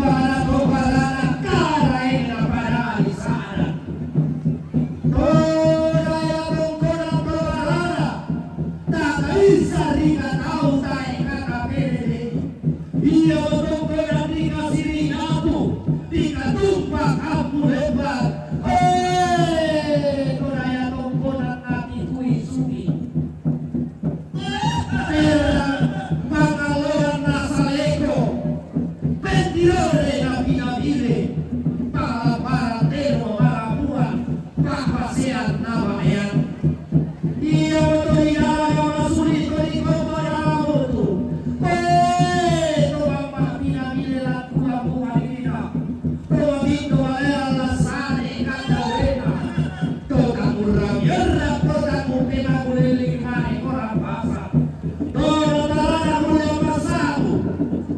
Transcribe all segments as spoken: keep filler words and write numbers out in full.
Para to barana karaena pada di sada. To daya tongkonan to barana. Tataisa rika tau tae kata pede. Ia tongkonan dikasiri natu, dikatumpak ampu lembar. Eh, to daya tongkonan nati kui suki. Pangaloan na saleko, pentirore na pinabile, pala-pala tero marapuan, papasean na baean. Ia moto di dalam na suli to di kota dalam tu. Koe to bamba pinabile la tua bunga dina. Koe to ale ala sane kanda wena. Kota kurang yerra, kota kupena kulele mane korang basa. Toro tarana kuda pasaku.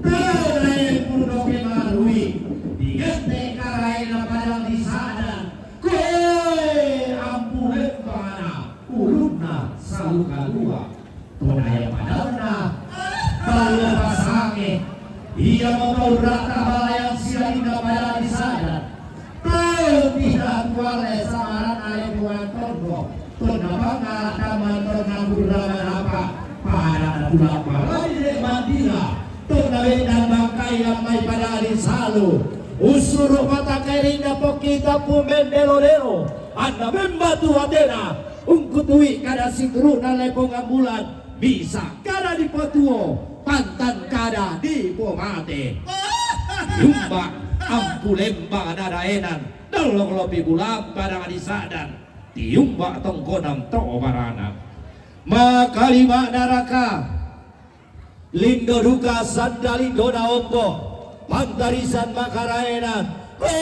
Toro nae kudo ke marui. Digente karaena padang di sada. Koe ampu lembana ulunna saluka dua. Tona yang padalna kalau pasange. Ia moto urata balayan sia inda padang di sada. Tau tidak tuale samaran ale buan tondo. Tona bangala daman tona gurama apa. Pada tulang balai dek mandila. Tona bendang bangkai lamai pada di salu. Usuru mata kairinda pokita pumendelo-delo. Anda membatu atena. Ungkutui kada situruna lepong ambulan. Bisa kada dipatuo, pantan kada dipomate. Diumba ampu lemba nadaenan, dolok lopi bulan padang di sadan. Diumba tongkonan to barana. Makalima naraka. Lindo duka sanda lindona ombo. Pantarisan makaraenan. Hei,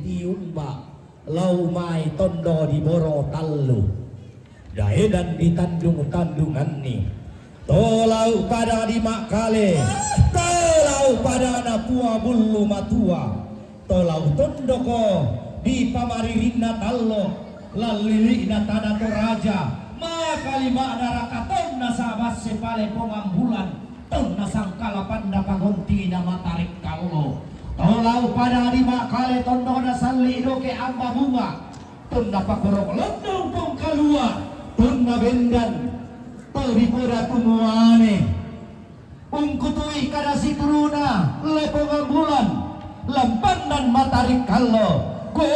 diumba. Lau mai tondo di boro tallu. Daenan di tandung-tandunganni. Tolau pada di makkale. Tolau pada na pua bullu matua. Tolau tondoko di pamaririnna tallo. Lallili'na tana Toraja. Makalima'na raka tonna sabasse pale pongambulan. Tonna sangkala panda pagontina matarik kallo. Tolau pada di makkale tondona salli doke amba bunga. Tonna pakorok londong pongkalua. Tonna bendan. Tau dipoda tumuane. Ungkutui kada situruna lepong ambulan. Lampandan matarik kallo. Kue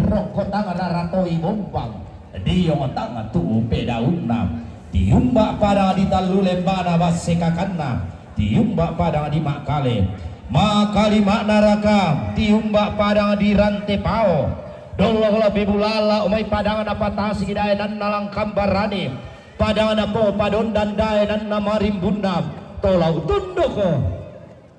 rokko tang raratoi bombang. Dio tang tu'u pedaunna. Tiumba pada di tallu lembana basse kakanna. Tiumba pada di makkale. Makalima'na raka. Tiumba pada di rante pao. Dollo lebbi bulala umai padangna patasi daenanna langkambarani. Padangna po padondan daenanna marimbunna. Tolau tundoko.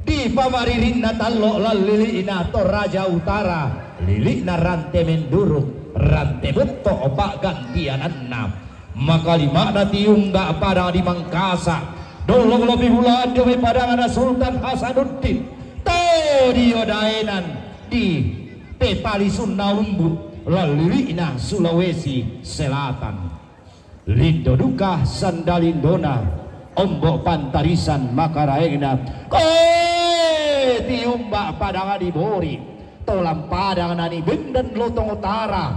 Di pamaririnna tallo lallili'na Toraja Utara, lili'na rante menduruk, rante betto pa'gantiananna. Makalima'na tiumba pada di Mangkasa, dollo lebbi bulande mai padangna Sultan Hasanuddin. Tau dio daenan di pepalisunna umbu lallili'na Sulawesi Selatan. Lindo duka sandalindona, ombo pantarisan makaraengna. Koe tiumba padang di bori, tolang padang nani bendan lotong utara,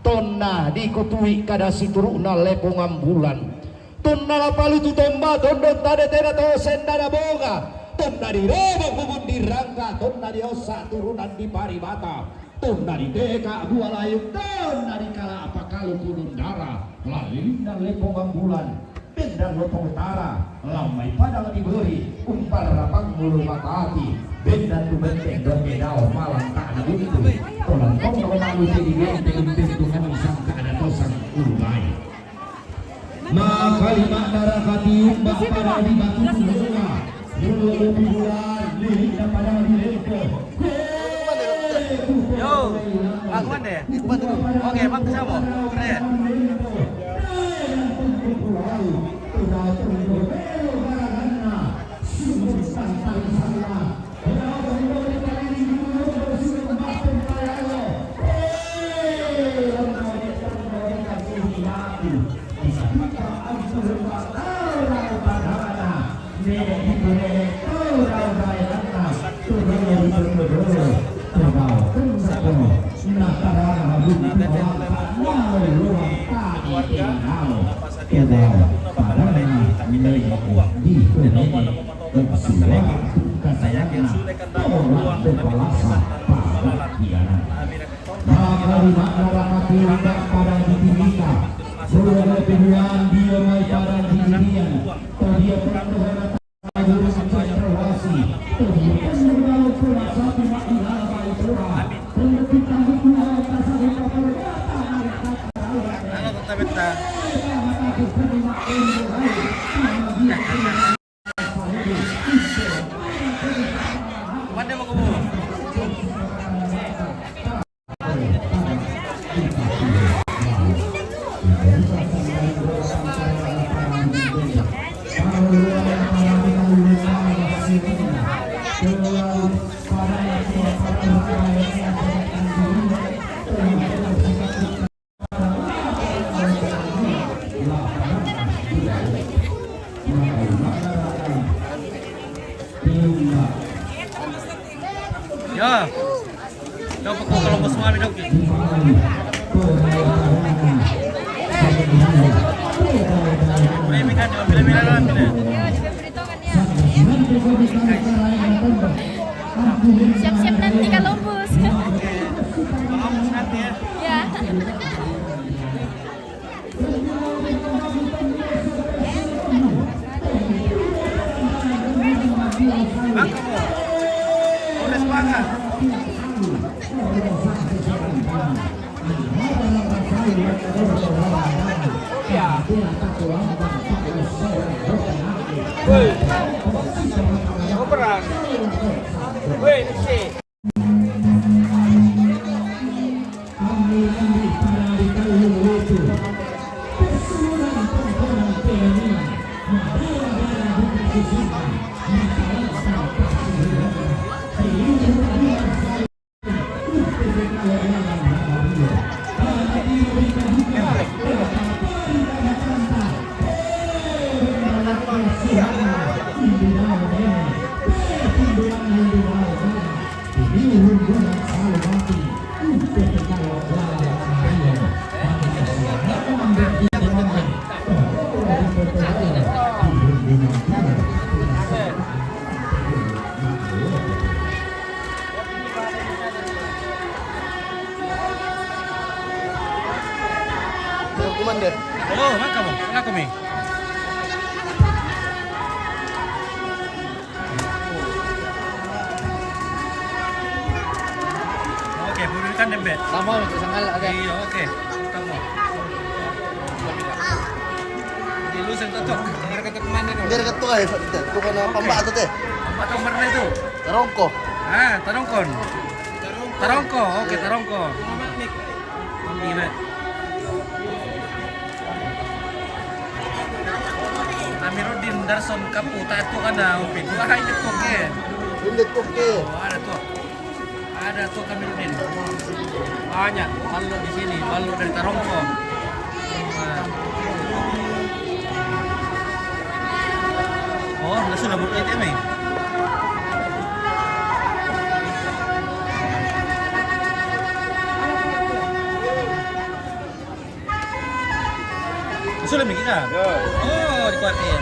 tonna dikutui kada situru'na lepong ambulan. Tonna lapalutu tomba tondon tade tena to sendana boga, tonna dirobok bubun dirangka, tonna diossa turunan di paribata. Tonna diteka bua layuk, tonna dikala pakalu pulun dara, lalilinna lepong ambulan, bendan lotong utara, lammai padang di bori, umpara pangulu matati, bendan tu benteng doke dao malang tak ada buntu, tolang tonggo malu jadi benteng, bentung sangka ada tosang ulu baik. Makalima'na raka tiumba pada di batu tuloa. Dulu lebih bulan, liriknya pada di lempo. Yo, aku mana? Oke, Bang, siapa? Keren. Maka di mana rapat tidak pada ditimika. Sudah pilihan dia mai pada dirian. Tau dia pun berharap guru mencari relasi. Tau dia pun berdalam pula satu mak di dalam bayi pura. Pengetik tangguh dua kasar di kapal. Halo, tetap kita. Ya. Daw pa ko kalungkos mo kami daw. May may ka, may may lang kami. Siap-siap nanti kalau bus. Ya. Oras pa ka. Komander. Oh, maka mo. Wala ko, mi. Okay, pwede ka, Dembe. Tama, may kasangkal, aga. Iyo, okay. Tama. Di lusang tatok. Ang harga tatok man, ano? Hindi, harga to, eh. Ito ka na, okay. Pamba ato, te. Pamba ato, marna ito. Tarongko. Ah, tarongkon. Tarongko, okay, tarongko. Ang ina. Amiruddin Darson Kapu, tato ka na, Upin. Wah, ini poke. Hindi poke. Oh, ada tuh. Ada tuh Amiruddin. Banyak, ballo di sini, ballo dari Tarongko. Oh, langsung lah buka A T M, eh. Langsung lah bikin, ah? Ya. Oh, di kuarti, ya.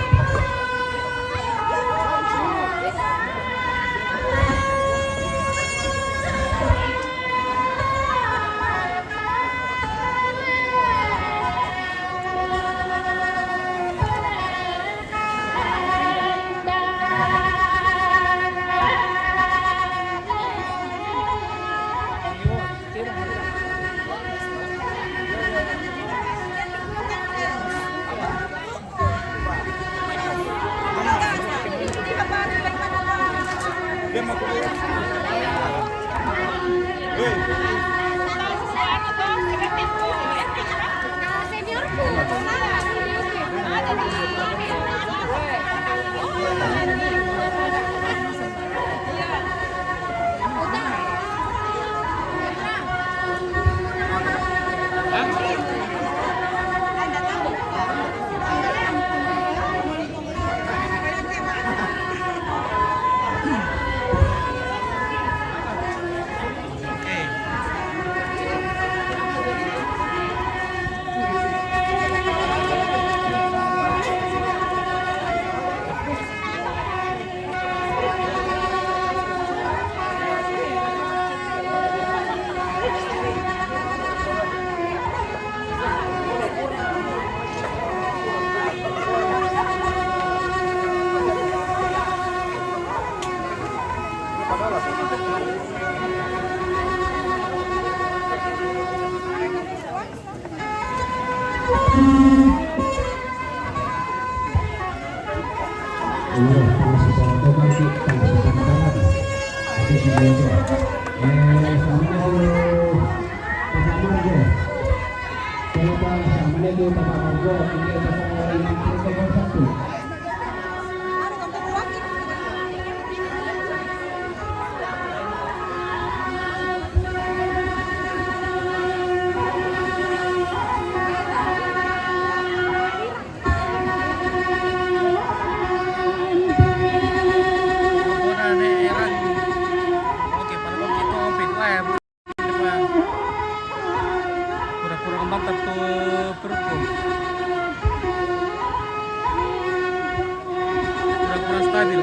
Pura-pura kembang tu perutku. Kurang-kurang stabil.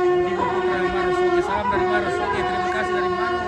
Ini gua Putra dari Maros. Oke, salam dari Maros. Oke, terima kasih dari Maros.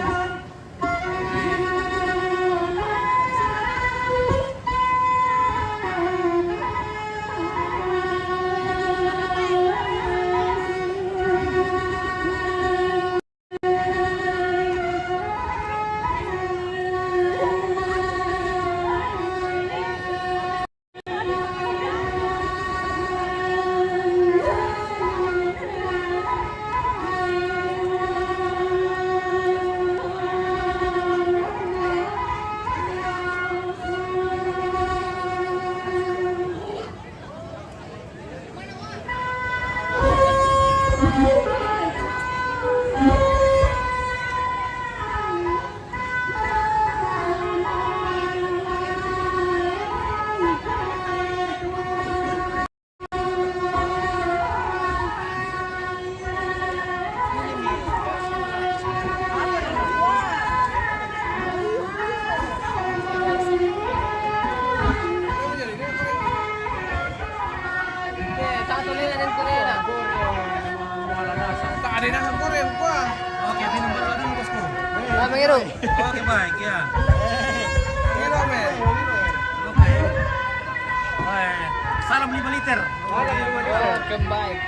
Oke, baik, ya. Oke. Salam lima liter. Oke, baik.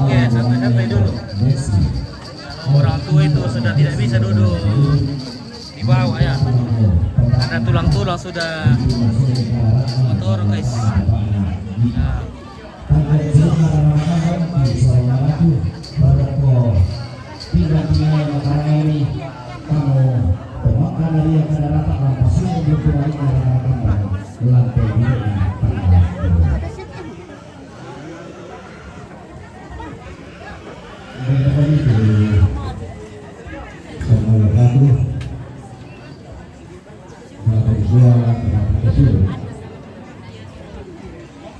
Oke, santai-santai dulu. Orang tua itu sudah tidak bisa duduk di bawah, ya. Ada tulang-tulang sudah motor, guys. Ya.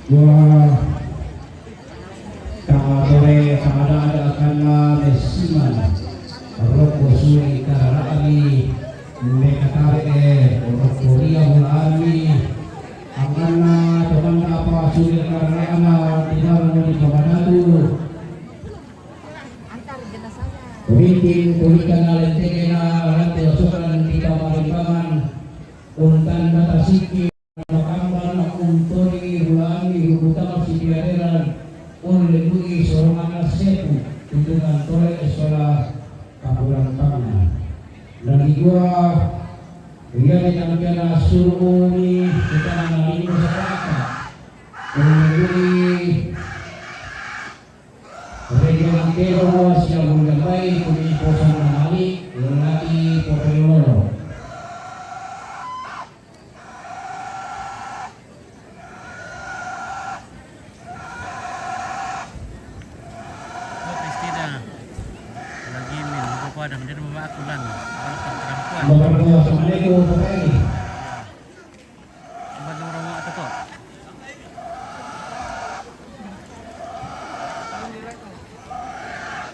Wah, tamatore tamada-ada akanna messiman rokko sui karara'mi mekatare rokko ria mulami anganna tomanda apa sui karara'na tinaro di kamadatu. Witing kulikana lentegena rante osokan di kamaripangan untanda tasiki. Nakambang untoni rulani rubutang sipiareran ulle lui sorongana sepu tutungan tole sola kaburang tangan. Dan dua riane tangkana suruni utana lino sakata ulle lui region Antero sia Bulgambai kuni posang mali lagi popelolo. Oh, Kristina. Lagi min, aku padang, dia mau aku lan. Kalau tak perempuan. Nomor dua, Assalamualaikum, Bapak Edi. Cuma nomor rumah atau kok?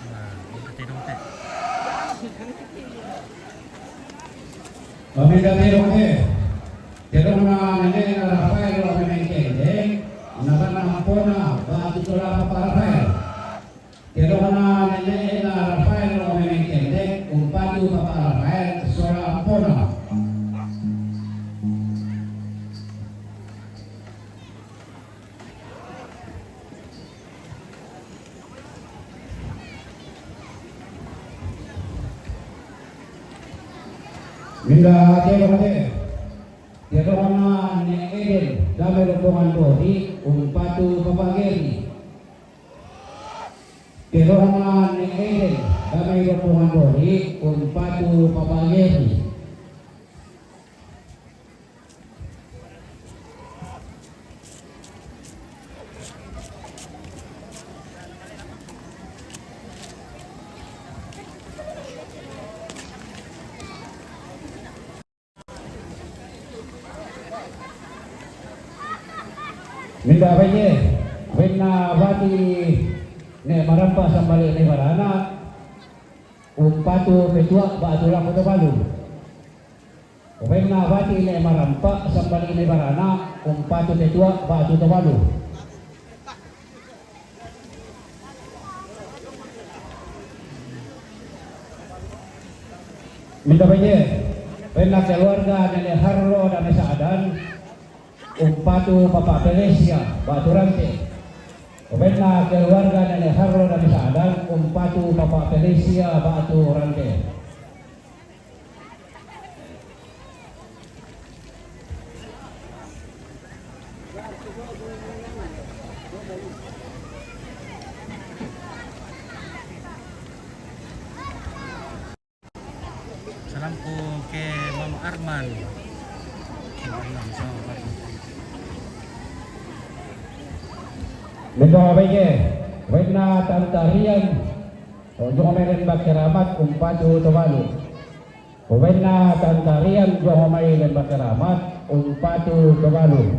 Nah, kita dong, Teh. Pamida tedong te. Tedong na nene na Rafael lo memeng kende, na bana ampona ba atu tola Papa Rafael. Tedong na nene na Rafael lo memeng kende, umpatu Papa Rafael sola ampona. Minda tedong te. Tedong na ne Eden, dame rombongan Dori, umpatu Papa Geri. Tedong na ne Eden, dame rombongan Dori, umpatu Papa Geri. Minda baye, wenna bati ne marampa sambali ne barana, umpatu petua ba atu lako to balu. Wenna bati ne marampa sambali ne barana, umpatu tetua ba atu to balu. Minda baye, wenna keluarga nene Harlo dame saadan, umpatu Papa Felesia ba atu rante. Wenna keluarga nene Harlo dame saadan, umpatu Papa Felesia ba atu rante. Salamku ke Mama Arman. Minda baye, wenna tantarian, o, jongo mai lemba keramat, umpatu to balu. Wenna tantarian jongo mai lemba keramat, umpatu to balu.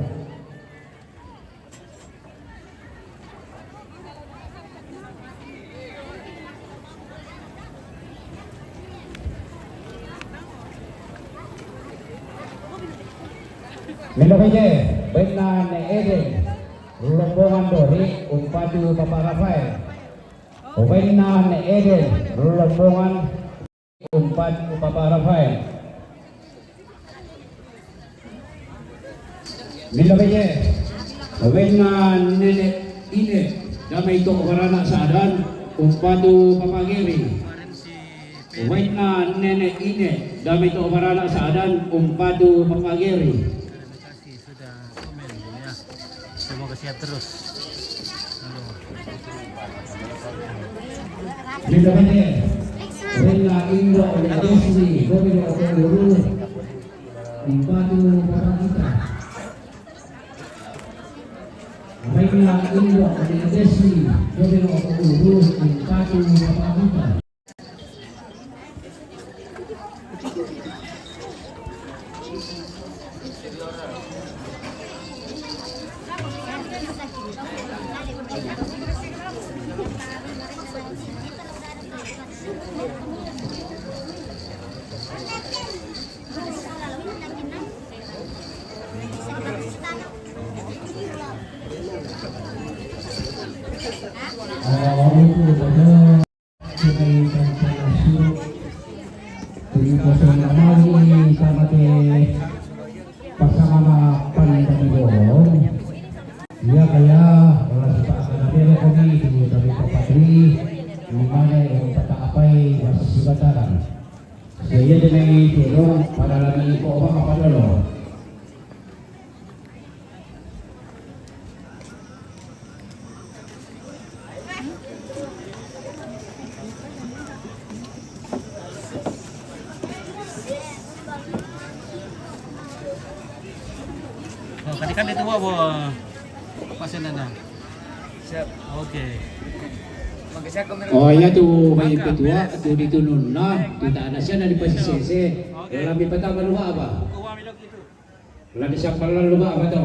Minda baye, wenna ne Eden, rombongan Dori, umpatu Papa Rafael. Wenna ne Eden, rombongan umpatu Papa Rafael. Minda baye, wenna nene Ine, dame ito barana saadan, umpatu Papa Geri. Wenna nene Ine, dame ito barana saadan, umpatu Papa Geri. Terima kasih sudah komen, ya. Semoga sehat terus. Halo. Minda baye, wenna indo ne Desni, Domino Okoguru, umpatu Papa Gita. Wenna indo ne Desni, Domino Okoguru, umpatu Papa Gita. Tumi kosong na mali sama te pasangan pan tadi borong. Iya kaya, kalau suka ada bela kami, tunggu tapi papatri, gimana yang peta apai, masih sibataran. Saya jadi tulung, pada lagi kok apa apa dulu. Oh, tadi kan itu, Bo. Pasen na. Siap. Oke. Oke, siap, kamera. Oh, iya tu, bayi petua, tu di tunun nah, tu tak ada siapa di pasisese. Oke. Dalam di peta baru apa? Uang itu. Lani sampallan luma' apa to?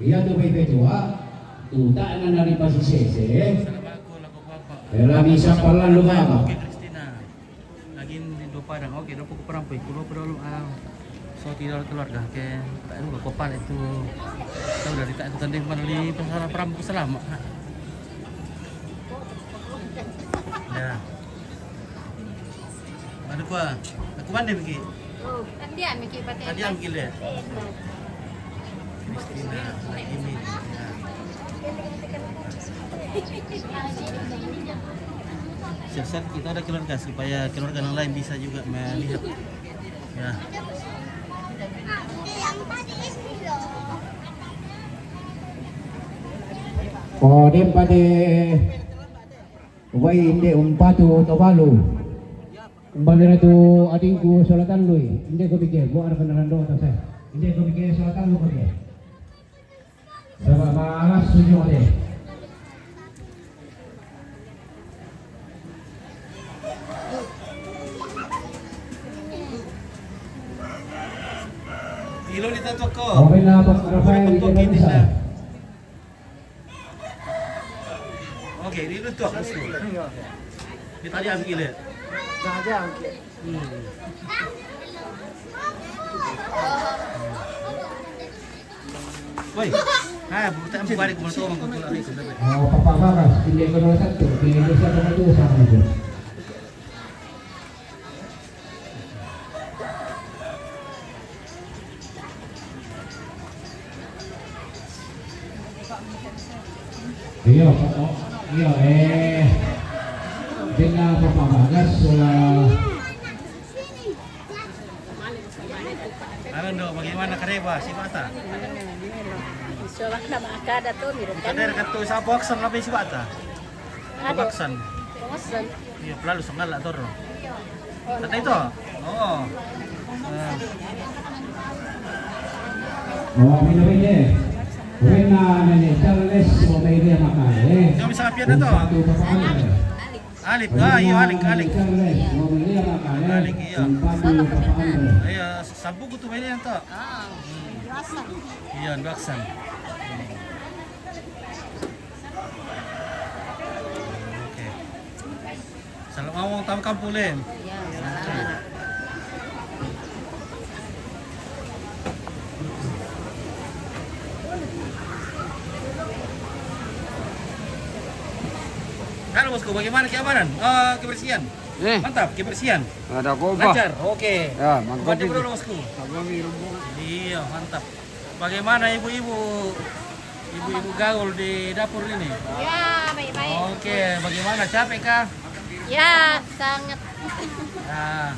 Iya tu bai petua, tu tana na ripasisese. Lani sampallan luma' apa? Sekarang oke, dua puluh perampok, dua puluh dulu, ah, so tidak keluarga, oke. Tak ada kopal itu. Tahu dari tak itu tanding mana li pasal perampok selama. Ya. Ada apa? Aku mana pergi? Tadi yang mikir pakai. Tadi yang mikir deh. Kristina, ini. Ya. Siasat kita ada keluarga supaya keluarga yang lain bisa juga melihat. Ya. Oh, dia pada Wai inde umpatu tobalu. Umpamira tu adingku solatan lui. Inde ko bike, buat ada kenalan doa tak saya. Inde ko bike solatan lu ko bike. Sama malas sunyuk deh. Ilo di tato ko. Oke, nah, Pak Rafael, kita bisa. Oke, ini lu tuh. Kita aja ambil ya. Nah, aja ambil. Hmm. Woi. Ha, buta ang balik mo to, magkukulang rin sa dapat. Oh, papaharas, hindi ko na sa to, hindi ko sa mga to, sa mga to. Iyo, oo, iyo, eh, din na papabagas, ah. Ano daw, bagaimana kareba si bata? So, wak na makada to, meron ka. Kadar ka to sa boxer na ba si bata? Ada. Boxer. Boxer. Iyo, lalu sangala to, no? Tatay to. Oo. Ah. Oh, pinapin niya eh. When na, na, na, Charles, o may idea makaya eh. Kami sa kapyan na to. Umpatu papaano eh. Alik. Ah, iyo, alik, alik. Charles, o may idea makaya eh. Alik, iyo. Umpatu papaano eh. Iyo, sabog ito, may idea to. Ah, iyo, baksan. Okay. Salam awang tam kampule. Ya, salam. Halo, bosku, bagaimana keamanan? Eh, kebersihan? Eh. Mantap, kebersihan. Ada apa? Lancar, oke. Ya, mantap. Mantap, bosku. Iya, mantap. Bagaimana ibu-ibu? Ibu-ibu gaul di dapur ini? Ya, baik-baik. Oke, bagaimana? Capek kah? Ya, sangat. Ya.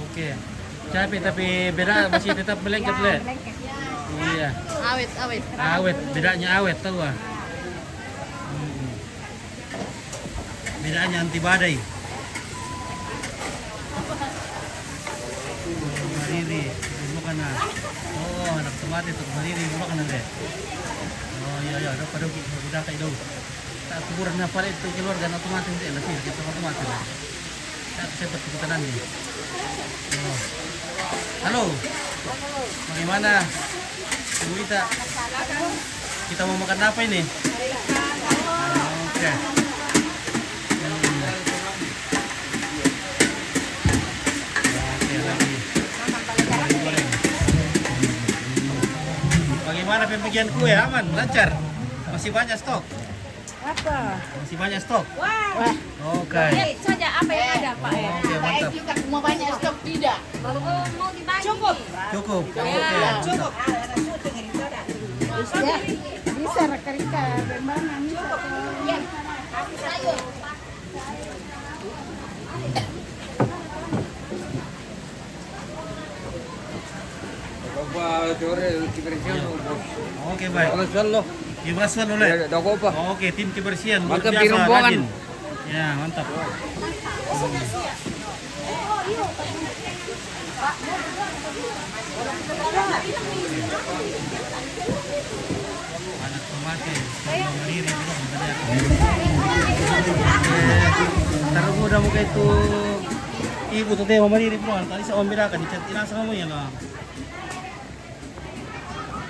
Oke. Capek tapi beda masih tetap melengket, ya, Le? Melengket. Iya. Awet, awet. Awet, bedanya awet tahu ah. Hmm. Bedanya anti badai. Mariri, dulu kan, ah. Oh, anak tu mati tu, Mariri, dulu kan, Le. Oh, iya, iya, ada pada kita kai dulu. Tak kuburan apa itu keluarga anak tu mati, Le, kita anak tu mati, Le. Saya, saya bertepuk tangan nih. Oh. Halo. Bagaimana? Ibu Ita, kita mau makan apa ini? Oke. Hmm. Oke, lagi. Goreng. Bagaimana pembagian kue? Aman? Lancar? Masih banyak stok? Apa? Masih banyak stok? Wah. Oke. Lihat saja apa yang ada, Pak R. Oke, mantap. Juga semua banyak stok tidak? Oh, mau dibagi. Cukup. Cukup. Ya. Oke, mantap. Cukup. Ya, bisa rekerika, bagaimana? Cukup. Ya. Sayur. Oke, baik. Oke, tim kebersihan luar biasa rajin. Ya, mantap. Anak pemakai, sama Mariri, bro. Eh, taruh muda muka itu ibu tu, dia Mariri, bro. Tadi saya ambil akan dicat, ini sama ya, lah.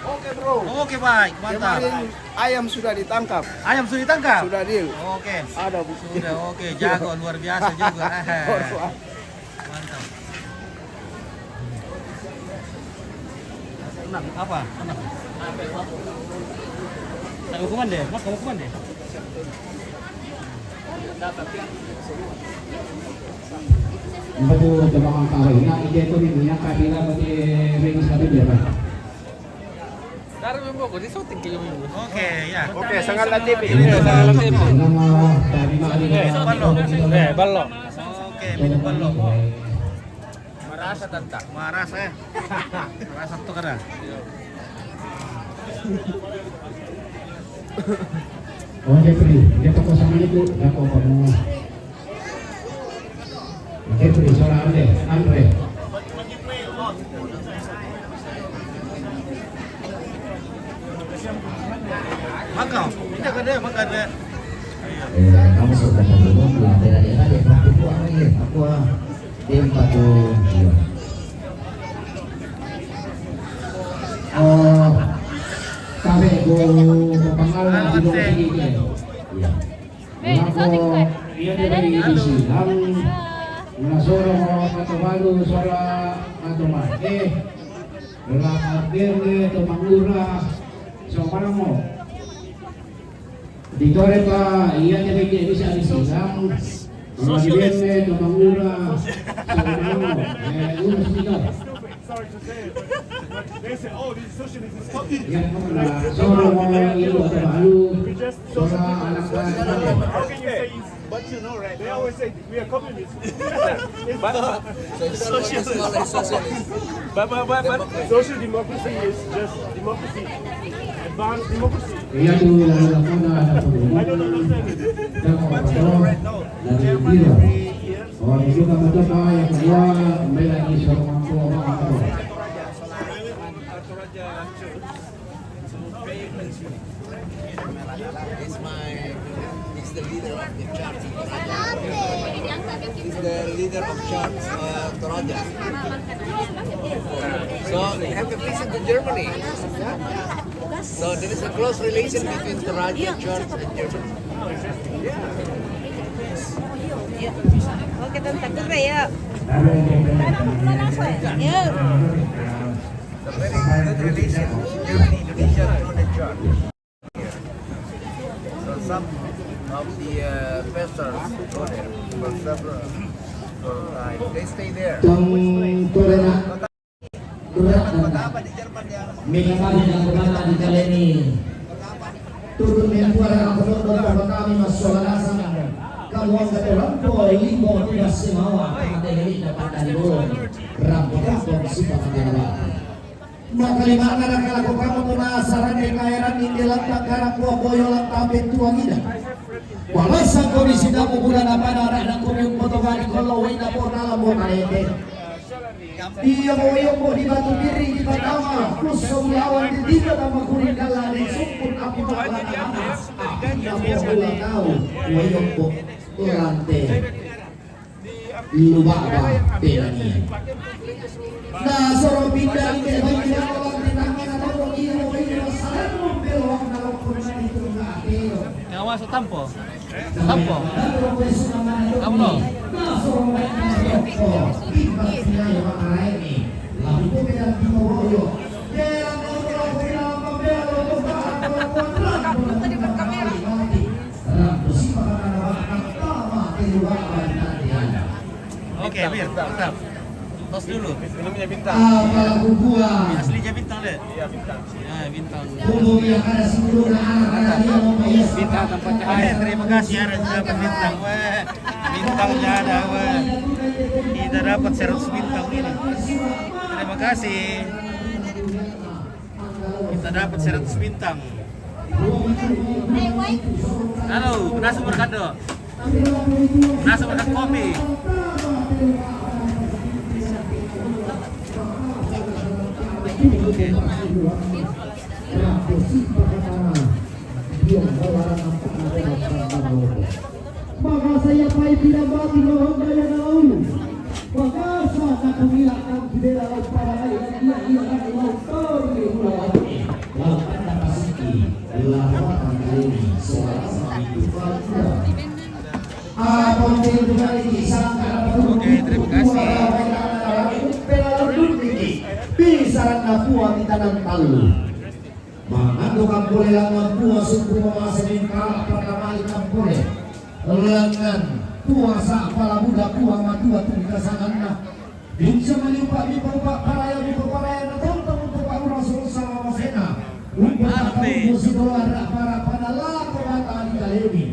Oke, bro. Oke, baik, mantap. Kemarin ayam sudah ditangkap. Ayam sudah ditangkap? Sudah deal. Oke. Ada buktinya. Sudah, oke. Jago, luar biasa juga. Baru. Mantap. Tenang, apa? Tenang. Ada hukuman deh, Mas, hukuman deh. Betul, coba angka. Nah, ide itu nih, yang kabila bagi Reni satu dia, Pak. Dari Mimbo, di syuting ke Mimbo. Oke, ya. Oke, sangat latih, Pi. Iya, sangat latih, Pi. Nama dari Mimbo. Eh, ballo. Eh, ballo. Oke, Mimbo ballo. Marasa tanta. Marasa, eh. Marasa tuh kada. Oh, Jeffrey, dia toko sama itu, dia kok kamu. Jeffrey, suara Andre, Andre. Makau, ini kada, makau kada. Eh, kamu sudah belum lah, tidak ada, ada, aku, aku, aku, Tempat tu, iya. Oh, tabe go, go pangalan di dong sini ke. Iya. Lako, iya, dari di silang. Una soro mo kato balu, sora kato mate. Lako, berde, to mangura, so paramo. Di tore pa, iya, te beke bisa di silang. Kalau di bende, to mangura, so paramo. Eh, urus di tore. Sorry to say it, but they say, "Oh, this is socialism." It's not. Iya, so, mo, ilo, to balu. We just, so, anak, how can you say it's, but you know, right? They always say, "We are communists." It's, it's, but, social democracy is just democracy, advanced democracy. Iya, tu, yang ada pada, ada pada. I don't understand it. Dari Germany, three years. Oh, ini juga betul, Pak. Yang kedua, kembali lagi, suruh mampu, Pak. He's my, he's the leader of the church in Toraja. He's the leader of church, uh, Toraja. So they have a visit to Germany. So there is a close relation between Toraja church and Germany. Oke, tante, kurre ya. Ya. The very good relation Germany, Indonesia through the church. So some of the, uh, pastors go there for several, for a time. They stay there. Tong torena. Berat dan mengabdi dan berkata di kali ini. Turun mentua dan penonton pertama kami masuk alasan. Kamu angkat orang tua limo tidak semawa. Kata ini dapat dari burung. Rampok-rampok sifat negara. Maka lima anak kalau kamu tu nasaran di kairan ini lantang karang kuah boyo lantang bentuang ida. Walasan kondisi kamu bulan apa anak dan kumi untuk hari kalau wenda pornala mau kalete. Iya mau yombo di batu diri di pertama, kus lawan di tiga tambah kuring dalam di sumpun api bakal anak. Akhirnya mau tahu, mau yombo lante. Lu baba pelania. Nah, soro pindah ke bagi orang di tangan atau bagi orang di masalah mobil orang dalam kurungan itu enggak ada. Yang masuk tampo. Tampo. Tampo. Nah, soro pindah ke bagi orang di tangan atau bagi orang di masalah mobil orang dalam kurungan itu enggak ada. Oke, Mir, mantap. Tos dulu. Minumnya bintang. Aslinya bintang deh. Iya, bintang. Ya, bintang. Bintang tempat cahaya. Eh, terima kasih ada juga bintang. Weh, bintangnya ada, weh. Kita dapat seratus bintang ini. Terima kasih. Kita dapat seratus bintang. Halo, kenapa berkado? Kenapa berkat kopi? Oke. Makasa iya pai pidabati no Honda ya na laulu. Makasa na kumila ang pidera lau para ai na iya iya na lau tori ula wate. Pua kita nan tallu. Mangando kampole langan pua sumpu mamase mengkala pertama kali kampole. Langan pua sa pala buda pua matua tuli kasanganna. Binsa maliupa mipa upa paraya mipa paraya na tontong untuk paura surusa mamasena. Untuk pakambu sidola rapa rapa na lako mata di kalebi.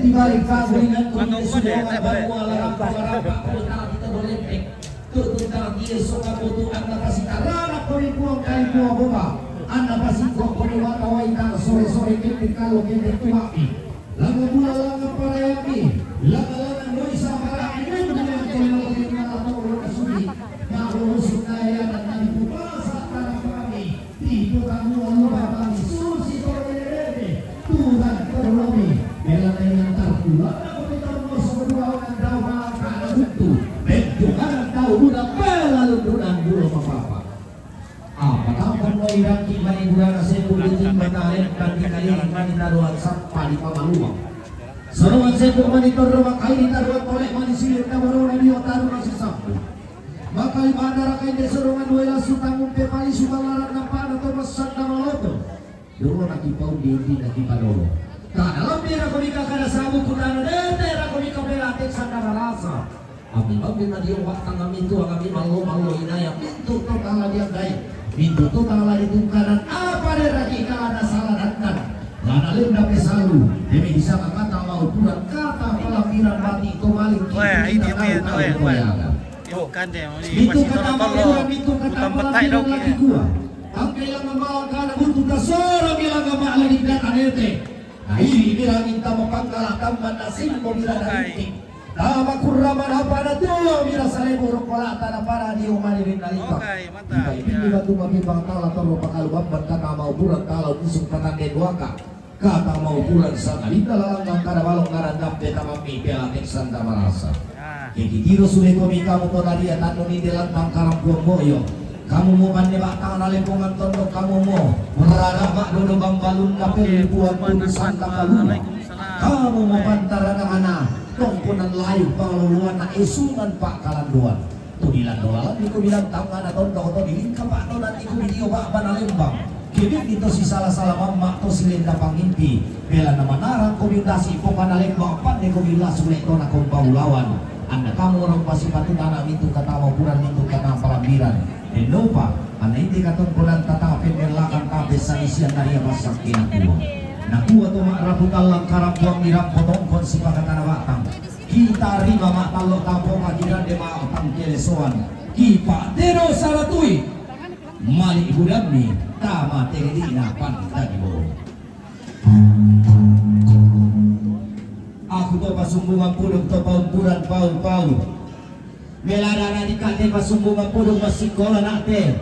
Di balik pagulingan ko ni sudah banua larang ko larang pa ko tara kita boleh. Tutun tara dia soka butuh anda pasti karana ko ni puang kai puang boba. Anda pasti ko ko ni wata waita sore sore kete kalo kete tuaki. Langa bula langa parayaki. Langa langa noi sabaraki. Nang dengan kena lagi nang atau orang sudi. Nah lurus naya dan nabi pupasa tara kami. Tito tanua lupa kami susi torelebe. Tuhan terlobi. Bela dengan tartu. Lama kopi termoso kedua orang dau malangka anak buntu. Bentuk anak dau budak bela lundunan bulu mapapa. Apa tampon mo iraki mani burana sepu di timba talen pandi kali mani taruan sappa di pamaluang. Seruan sepu mani torro makai di taruan tolek mani silir tabarona dio taruan sisappu. Maka ibana raka inde sorongan dua lasu tanggung pe palisu balaran nampana to massanda maloto. Durona ki paundi undi na ki padolo. Tana lambi rako mika kada sabu kutana dete rako mika pela tek sanda marasa. Ami bambi madio waktang ami tua kami mallo mallo inaya pintu to tala diandai. Pintu to tala ditungkanan apa de raki kala na sala dandan. Lana lenda pesalu. Demi bisa kata mau kurang kata palampiran mati to maling. Weh, ini dia, weh. Itu kata malu, itu kata malu, itu kata malu, itu kata malu. Angkai langa malang kana buntu tasoro milanga ma'la di data nete. Nah, ini bilang minta mapangkala tamban na simbo bila na inti. Tama kurra manapa na tulo bila salebu rokola tana para di umani rinalita. Ibai pindi batu mabibang tala toro pakalu bamban kata mau burang tala usung patande duaka. Kata mau pulang sangalinda lalang angkara balong ngaran dampe tamammi pela tek sanda marasa. Kekitiro sule komi kamu to naria tanu ninde lantang karampuang boyo. Kamu mo panne baktang na lempongan tondok kamu mo. Merara mak dodo bambalun kape limpuan tunu santa kaluma. Kamu mo pantarana ana tongkonan layu pangaluluan na esungan pak kalanduan. Tu bilang dolalan niku bilang tangana tondok to dilingka pak dolan niku video pak bana lembang. Kibit itu si salah-salah mamma to si lenda pangimpi. Bela nama narang ko biundasi po bana lembang pande ko bila sule to na kompa ulawan. Anda kamu orang pasi patu tanah mintu kata mau puran mintu kata palambiran. Denopa anda inti katon puran tata pendelakan tabe sanisian naria masak kinakuwa. Nakuwa to mak raputan langkaran puang dirampo tongkon si pakatana batang. Kita rima ma tallo taponga kirande ma pangkelesoan. Kipa tero saratui. Mali budammi tama tedina pantani bo. Aku to pasumbungan puduk to paumpuran pau-pau. Meladana dikate pasumbungan puduk masikola nate.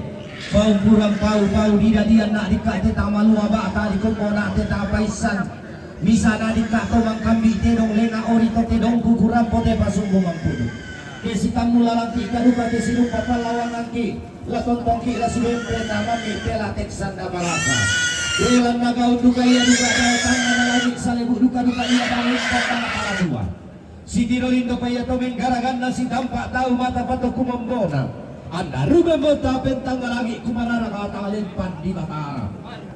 Paumpuran pau-pau didadian nak dikate tamalua bata dikombo nate tapaisan. Misana dikka to mangkambi tedong lenga ori to tedong kukuran pote pasumbungan pudu. Kesi tammula langki kaduka kesi lumpa pallawan langki. La tontongki la sudempe tamammi pela tek sanda balasa. Pelan nagaun duka ia duka dao tangan lagi salebu duka duka ia balik kata kala dua. Sitiro lindo paiya to menggaraganna sitampa tau mata pato kumombona. Anna rume mota pentang lagi kumanara kata lempan di Batara.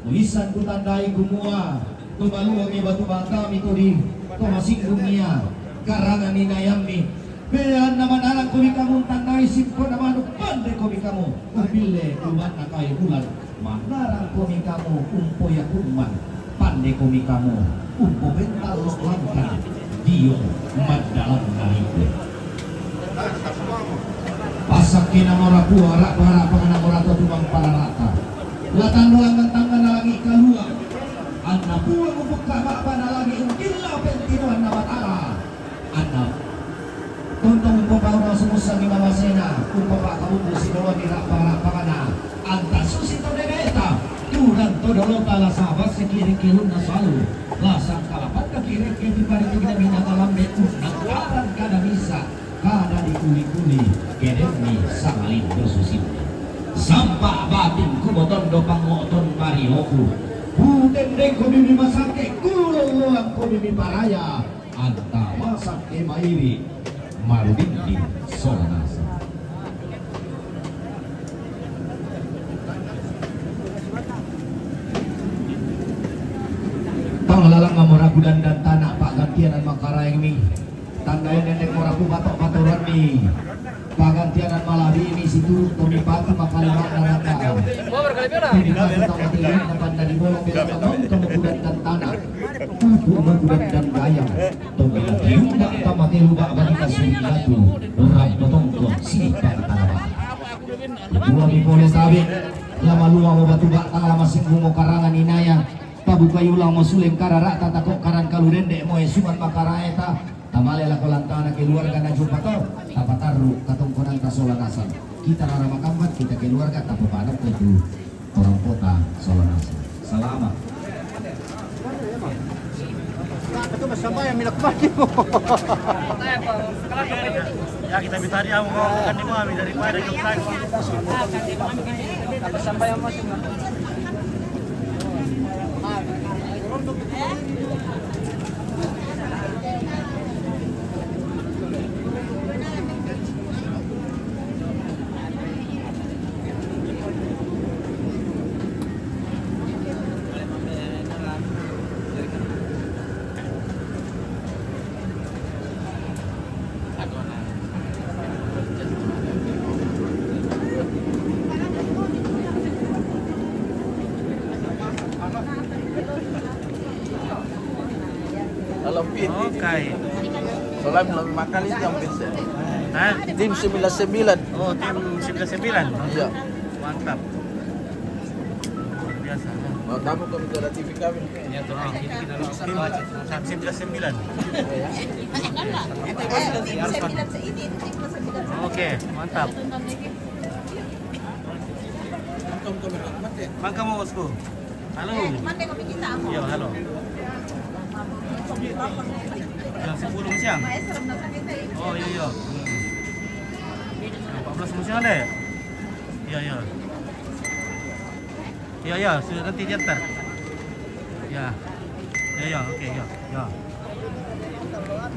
Muisan kutandai kumua, tumaluangi batu bata mitodi, to masinggung ia, karangan ni nayammi. Peanna manarang komi kamu tandai simpona manuk pande komi kamu, upille lumanna kai bulan. Manarang komi kamu umpo yakumman, pande komi kamu umpo bental lok langkan, dio maddalam naliku. Pasakke namora pua rapa-rapa namora to tumang pararata. Latando langan tangan nalangi kalua. Anna pua mupukka baba nalangi ungkilla pentinoanna Batara. Anna Tontong umpapauna sumussa mi mamasena, umpapakabubu sidoa mi rappa-rappakana. Anta susi to debeta, turang to dolota la saba sekireng kelunna salu. La sangkalapanna kireng ke pribadi tidak minata lambe unnang karang kada misa, kada dikuli-kuli, kedemmi sangalindo susinna. Sampa batin kumotondo pangoton marioku. Kutendeng komi mi masake, kulolloang komi mi paraya. Anta masakke mairi marudindi sola nasa. Tanda yang nenek moraku batok patoran ni. Pagantian dan malah ini situ tomi patu makali makna rata. Tomi patu tak mati na panda di bolong bila tamang kamu kudan dan tanah. Kuku makudan dan gayang. Tomi patu tak mati lubak bagi kasih batu. Rai botongkong sini pada tanaman. Dua bipole sabi. Lama lua mo batu bak tala masing mo karangan inaya. Pabuka yula mo suleng karara tatakok karan kalu dende mo esuman makaraeta. Tamale lako lantana keluarga na jumpa to. Tapataru katongkonan ta sola nasan. Kita rara makambat kita keluarga tapapadok itu orang kota sola nasan. Selamat. Ya, kita minta dia mau kan di mami daripada kita. Kalau pin, okay. Soalnya belum makan itu yang pin saya. Hah? Tim sembilan sembilan. Oh, tim sembilan sembilan. Iya. Mantap. Luar biasa. Mau tamu kami ke T V kami. Ya, tuh, ah, ini kita langsung tim sembilan sembilan. Oke, mantap. Mangka mo, bosku. Halo. Iya, halo. Jam sepuluh siang. Oh, iya, iya. Jam empat belas siang deh. Iya, iya. Iya, iya, sudah nanti diantar. Ya. Ya, ya, oke, ya, ya.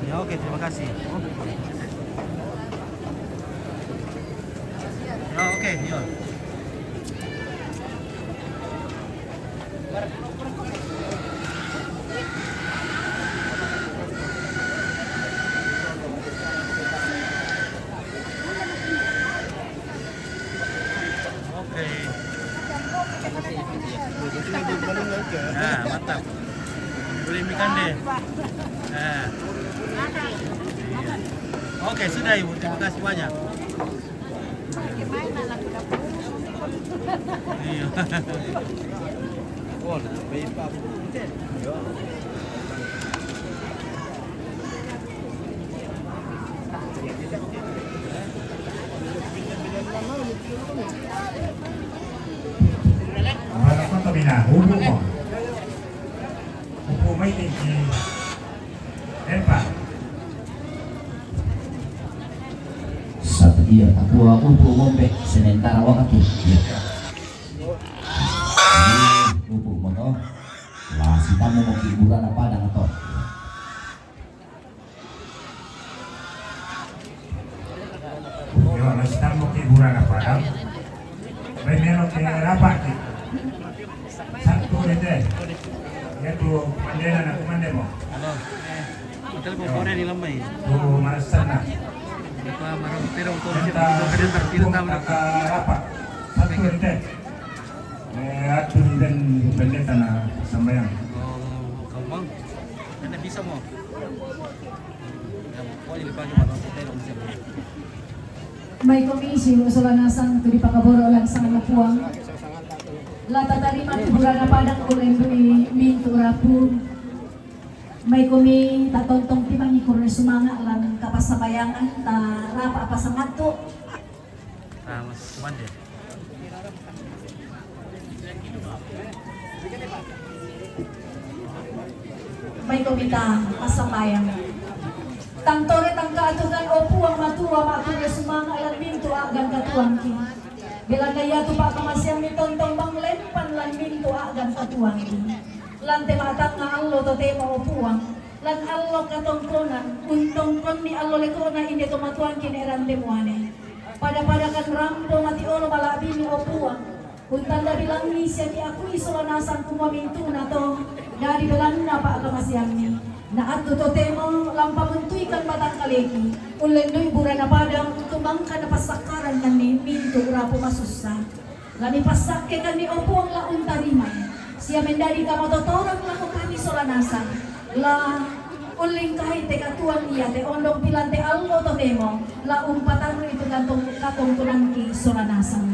Ya, oke, terima kasih. Ya, oke, ya. Oke. Nah, mantap. Boleh makan deh. Nah. Iya. Oke, sudah, Ibu. Terima kasih banyak. Iya. Abang apa tu bina? Upu mo. Upu mai tinggi. Epa. Satu dia, aku upu ngombe sementara waktu. Ya. Upu mo to. Lah, si tamu mo hiburan apa dah to? Yo, na stammo ki burana padang. Bai melo ke rapa ki. Satu dete. Ya tu mandena na kumande mo. Halo. Hotel ko kore ni lamai. Tu marasana. Ito marang pero ko ni. Anta kaka rapa. Satu dete. Eh, atu dan pendeta na sambayang. Oh, kampang. Anda bisa mo. Mai komi si usulan nasang tu di pakaboro langsang na puang. La tatarima tu burana padang ko lembui mintu rapu. Mai komi tatontong ti mangikur sumanga lan kapasabayangan ta rapa apa sangat tu. Ah, mas, mande. Mai ko mita masambayang. Tang tore tang kaatukan o Puang matua, matua sumanga lan mintu agan katuangki. Bilanda yatu pa kamasian mi tontong bang lempan lan mintu agan katuangki. Lan te matanga allo to tema o Puang. Lan allo katongkonan, untongkon mi allo lekona inde to matuangki ne rante muane. Pada-pada kan rampo mati olo malabini o Puang. Untanda bilangi sia ti aku isola nasang kumua mintuna to, dadi belanna pa kamasianni. Na atu totemo la mpamuntuikan batang kaleki, ullendu'i burana padang, tu mangka napassakkaranganni mintu' rapu' masussa. La mipassakke kanni, o Puang, la untarimai, sia mendadi kamatotoran lako kami sola nasang. La ullingkai te katuoan iate ondong pilante allo totemo, la umpatarru'i tu katong-, katongkonangki sola nasang.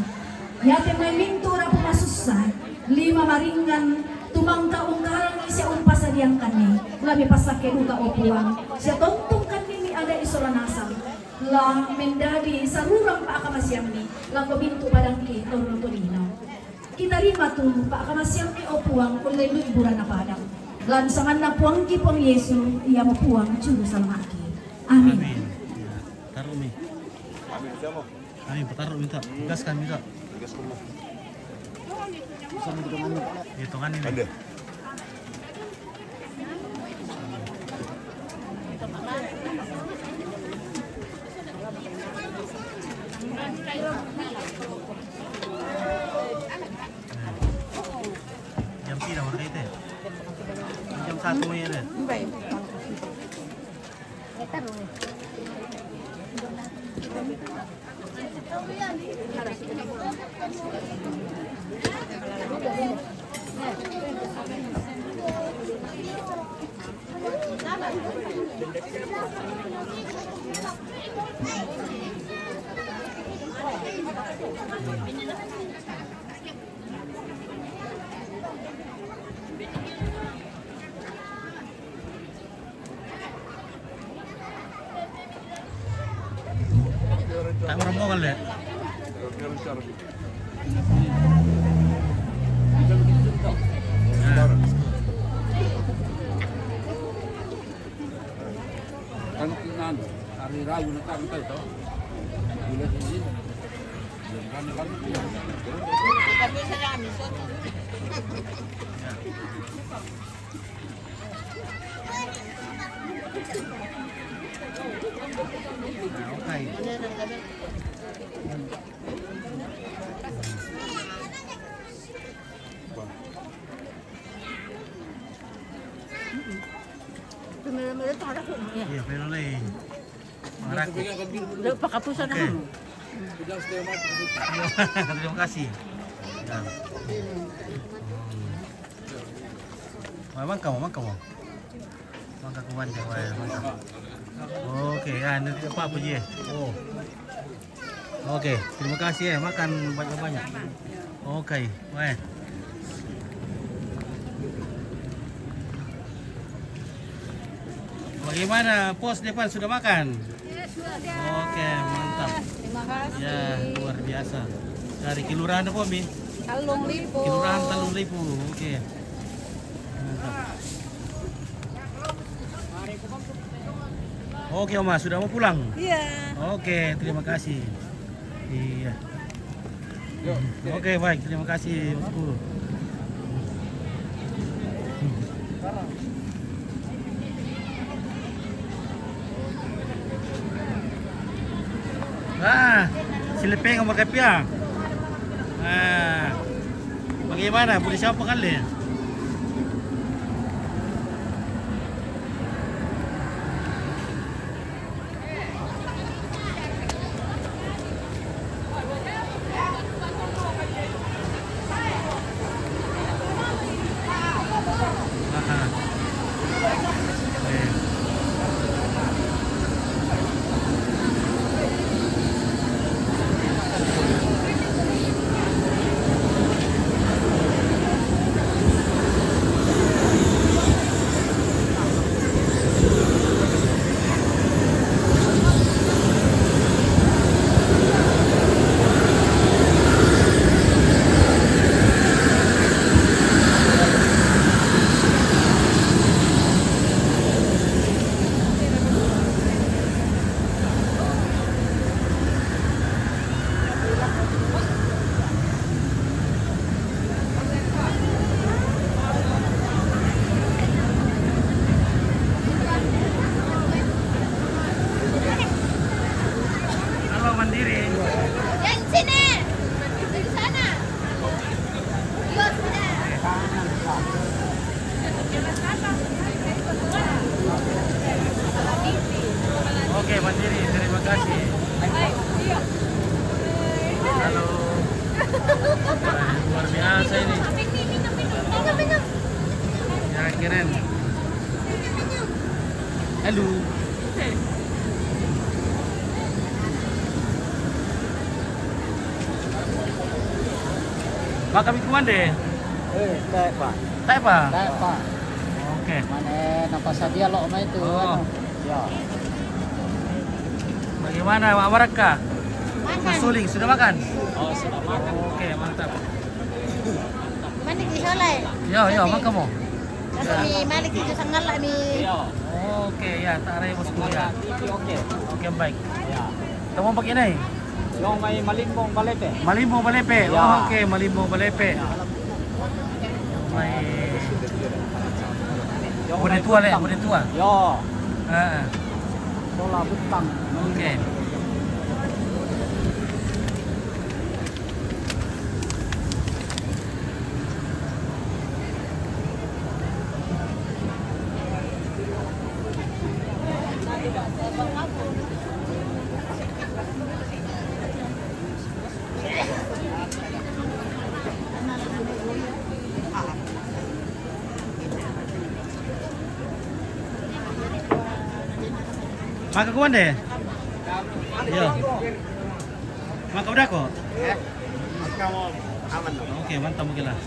Iate mai mintu' rapu' masussa, lima maringngan, tu mangka ungkarangi sia umpasadiangkanni, la mipassakke duka, o Puang, sia tontungkannimi ada'i sola nasang. La mendadi sarurang pa'kamasiammi lako mintu' padangki torro tolino. Kitarima tu pa'kamasiammi, o Puang, ullendu'i burana padang. Lan sanganna Puangki Puang Yesu, iamo Puang Juru Salama'ki. Amin. Amin. Ya, tarru'mi. Amin, siamo. Amin, patarru'mi, Tok. Gaskan, Tok. Gaskan, Tok. Hitunganni. Ande. Jam pira warga itu? Jam satu mai ada. Tak merombongan, Le. Kan, kan, hari Rabu na kan tayo to. Bulan ini. Bulan kan, kan. Iya, pero lagi. Maraku. Pakapusan. Oke. Terima kasih. Ya. Wah, mangka mo, mangka mo. Mangka kuman dia, wah, mangka. Oke, ya, ini apa, apa je? Oh. Oke, terima kasih ya, makan banyak-banyak. Oke, wah. Bagaimana, Pos, depan sudah makan? Ya, sudah. Oke, mantap. Terima kasih. Ya, luar biasa. Dari kelurahan apa, Mi? Tallung Lipu. Kelurahan Tallung Lipu. Oke. Mantap. Oke, Oma, sudah mau pulang? Iya. Oke, terima kasih. Iya. Oke, baik, terima kasih, Bosku. Ah, silepeng sama kopi ya. Ah, bagaimana? Boleh siapa kali? Oke, Pak Diri, terima kasih. Halo. Wah, luar biasa ini. Ya, keren. Halo. Makan mie kuman deh. Eh, tae, Pak. Tae, Pak? Tae, Pak. Oke. Mane, napa sadia lo mai tu, oh, anu. Ya. Bagaimana, Mak Baraka? Makan. Mas Suling, sudah makan? Oh, sudah makan. Oke, mantap. Mana di Solai? Yo, yo, makan mo. Kasi mi malik itu sangala mi. Iya. Oke, ya, tak ada bosku ya. Oke, oke. Oke, baik. Ya. Kamu pakai ini? Yung may malimbong balepe. Malimbong balepe. Ya. Oh, oke, malimbong balepe. Ya. May Yung may Bude tua, le, butang. Bude tua. Yo. Heeh. Bola butang. Oke. Maka kuan deh. Yo. Maka udah kok. Oke, mantap mungkin lah.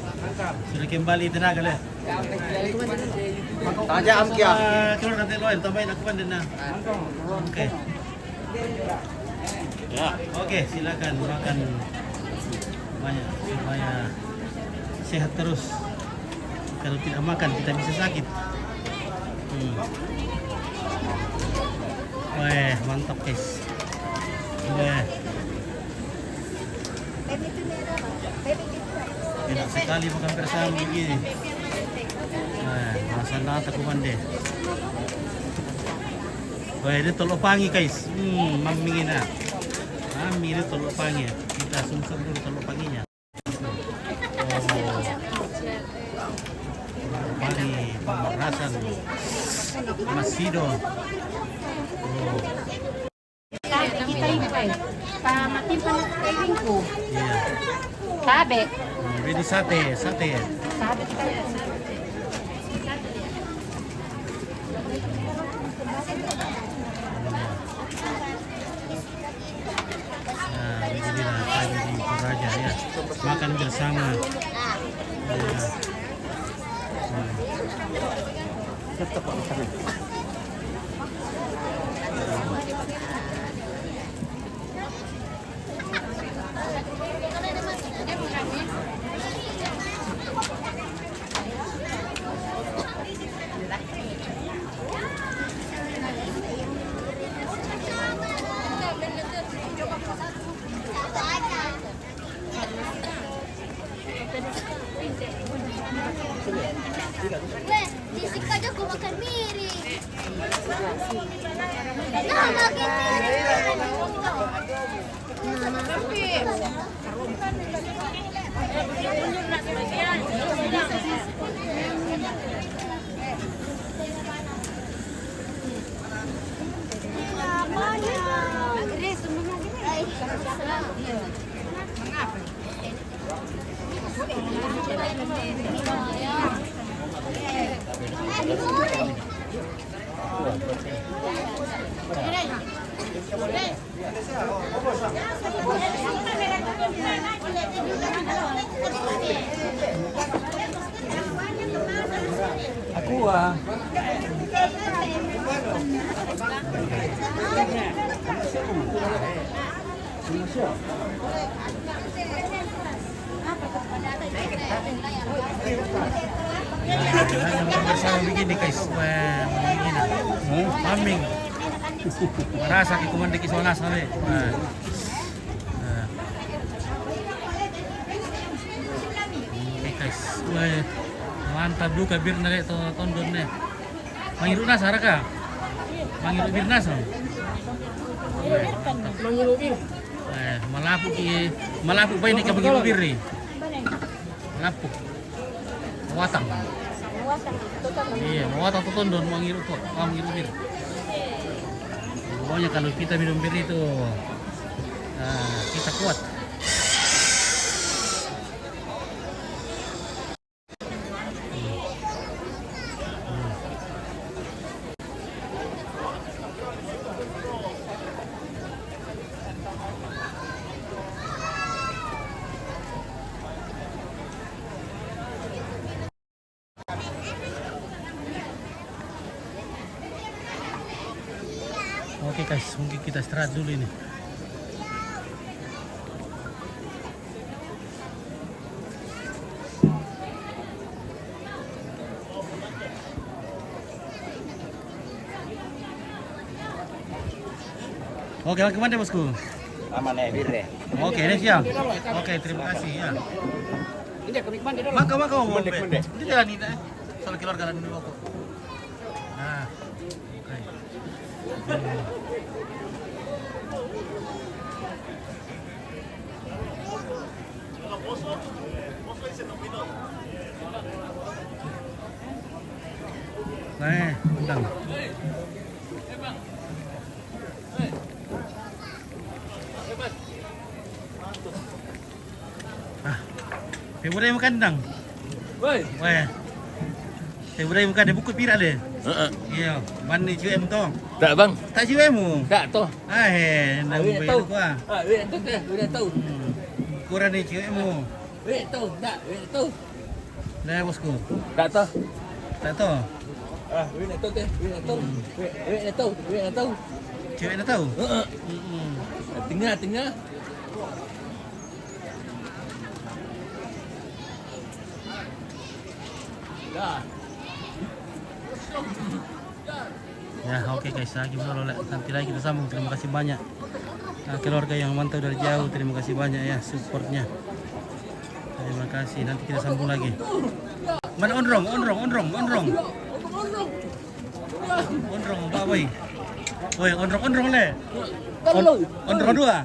Sudah kembali tenaga lah. Tanya am kia. Keluar nanti lo, tambahin aku kan dena. Oke. Ya. Oke, silakan makan banyak supaya sehat terus. Kalau tidak makan, kita bisa sakit. Hmm. Weh, mantap, guys. Weh. Enak sekali makan bersama begini. Weh, masa nata kumande. Weh, ini telur pangi, guys. Hmm, mami ini. Mami ini telur pangi. Kita sungsung dulu telur panginya. Oh. Bali, pamarasan. Masido. Oh. Kita ipai. Pamatimpa na kita iringku. Iya. Tabe. Hmm, ini sate, sate. Tabe kita iringku. Nah, ini dia pagi di Toraja ya. Makan bersama. Ya. Nah. Weh, di sini aja aku makan miring. Nah, makan miring. Aku ah. Nah, yang bersama begini, guys. Wah, begini. Hah? Aming. Merasa kita mandi ke sana sampai. Wah. Nah. Oke, guys. Wah, mantap juga birna kayak to tondon nih. Mangiru nasa raka? Mangiru bir nasa? Mangiru bir. Eh, malapu ki, malapu bai ni ka mangiru bir ni. Malapu. Watang. Iya, watang tu tondon mangiru tu, mangiru bir. Pokoknya kalau kita minum bir itu, ah, kita kuat. Oke guys, mungkin kita istirahat dulu ini. Oke, lagi mana, bosku? Aman ya, bir deh. Oke, ini siap. Oke, terima kasih ya. Maka, maka, mau. Mendek, mendek. Ini jalan ini, eh. Soal keluarga dan dulu aku. Nah, oke. Nah, eh, undang. Ah, Februari makan dang. Woi. Weh. Februari makan dia buku pirak dia. Heeh. Iya, ban ni cuem tu. Tak, bang. Tak cuem mu. Tak tu. Ah, eh, nak Awak ubah tahu. Aku ah. Ah, awak tahu teh, awak tahu. Hmm. Kurang ni cuem mu. Awak tahu, tak, awak tahu. Dah, bosku. Tak tahu. Tak tahu. Ah, awak nak tahu teh, awak nak tahu. Hmm. Awak, awak nak tahu, awak nak tahu. Cewek nak tahu? Heeh. Hmm. Tengah, tengah. Ya, oke guys, lagi dulu lah. Nanti lagi kita sambung. Terima kasih banyak. Nah, keluarga yang mantau dari jauh, terima kasih banyak ya supportnya. Terima kasih. Nanti kita sambung lagi. Mana Onrong? Onrong, Onrong, Onrong. Onrong, apa, boy? Woi, Onrong, Onrong le. Onrong dua.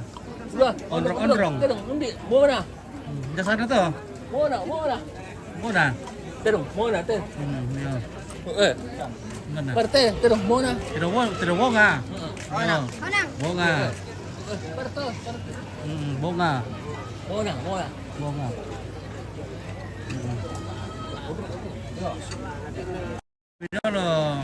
Sudah. Onrong, Onrong. Terus, nanti. Mau mana? Hmm, dah sana tu. Mau mana? Mau mana? Mau mana? Terus, mau mana, terus? Hmm, ya. Eh. Mana? Parte, terus, mau mana? Terus, mau, terus, mau ngah? Heeh. Ya. Mau ngah? Eh, parte, parte. Hmm, mau ngah? Mau mana? Mau mana? Mau ngah? Hmm. Beda loh.